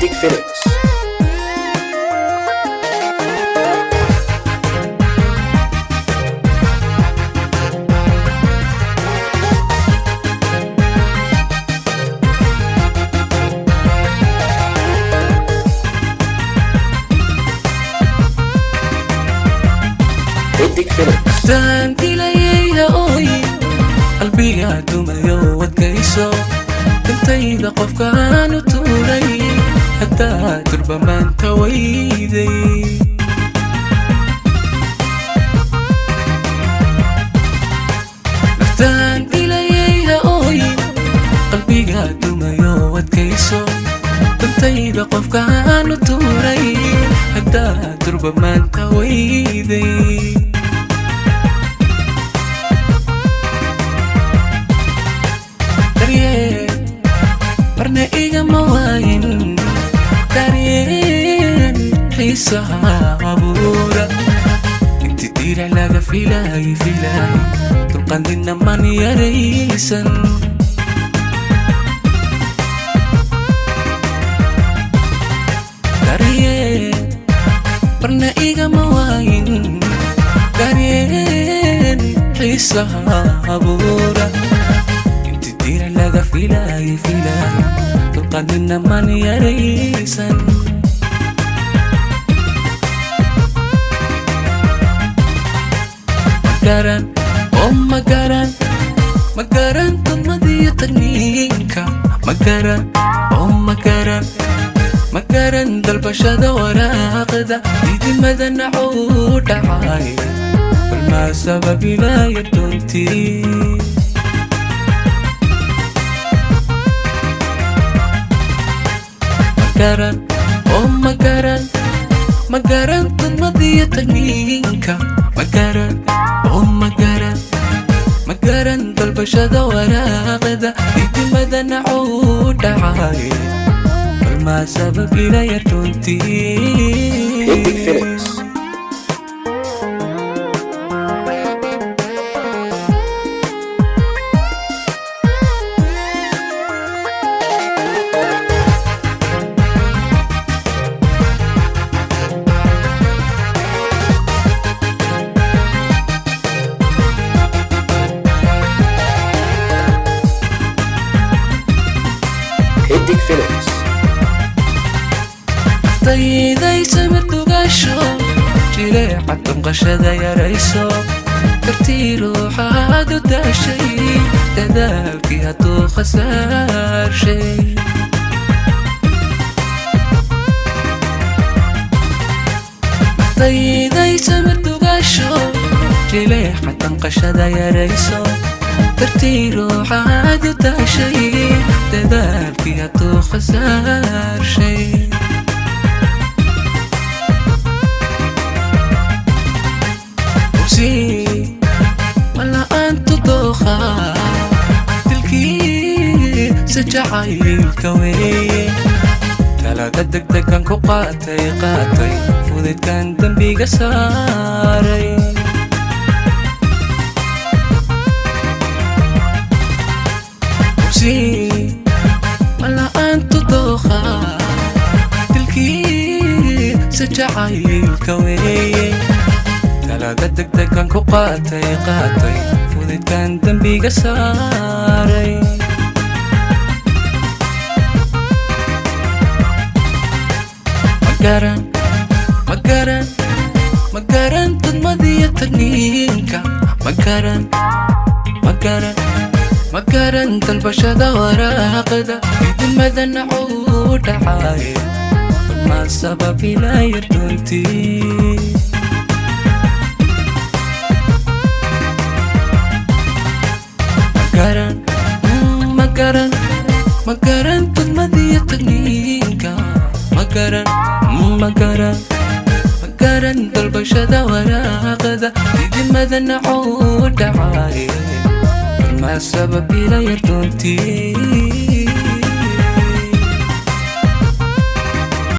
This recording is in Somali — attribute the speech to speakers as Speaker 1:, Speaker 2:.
Speaker 1: Xidig Films. Xidig Films.
Speaker 2: Taantilayayha ooy, qalbiga dumayo, wadkayso dantayda qofkaan u tuuray haddaa durba maanta weyday. Naftaan dilayayha ooy, qalbiga dumayo, wadkayso dantayda qofkaan u tuuray haddaa durba maanta weyday. Daryeel marna igama waayin, daryeel xiisaha abuura inti diirac laga filaay filaay, dulqandina man yaraysan. Daryeel marna igama waayin, daryeel xiisaha abuura inti diirac laga filaay filaay, dulqandina man yaraysan. Magaran oo magaran, magaran tudmadiyo tagniinka, magaran oo magaran, magaran dalbashada waraaqda didimada nacuu dhacay balmaa sababilaya doontii. Magaran oo magaran, magaran tudmadiyo tagniinka, magaran oo magaran, magaran dalbashada waraaqda didimada nacuu dhacay balmaa sabab ilaya
Speaker 1: Xidig
Speaker 2: doontii.
Speaker 1: Films. Xidig Films.
Speaker 2: Naftayday samir dugasho, jileeca damqashada yarayso, dartii ruuxaad u daashay dadaalkii hadduu khasaarshay. Naftayday samir dugasho, jileeca damqashada yarayso, dartii ruuxaad u daashay dadaalkii hadduu khasaarshay. Mala'aantu dooqa dilkiisa jacaylka weeye, talada degdegan ku qaatay qaatay, fudaydkan dembiga saaray. Mala'aantu dooqa dilkiisa jacaylka weeye, talada degdegan ku qaatay qaatay, fudaydkan dembiga saaray. Magaran, magaran, magaran tudmadiyo tagniinka, magaran, magaran, magaran dalbashada waraaqda idimada nacuu dhacay balmaa sababilaya doontii. Magaran, magaran, magaran tudmadiyo tagniinka, magaran, magaran, magaran dalbashada waraaqda didimada nacuu dhacay balmaa sababilaya doontii.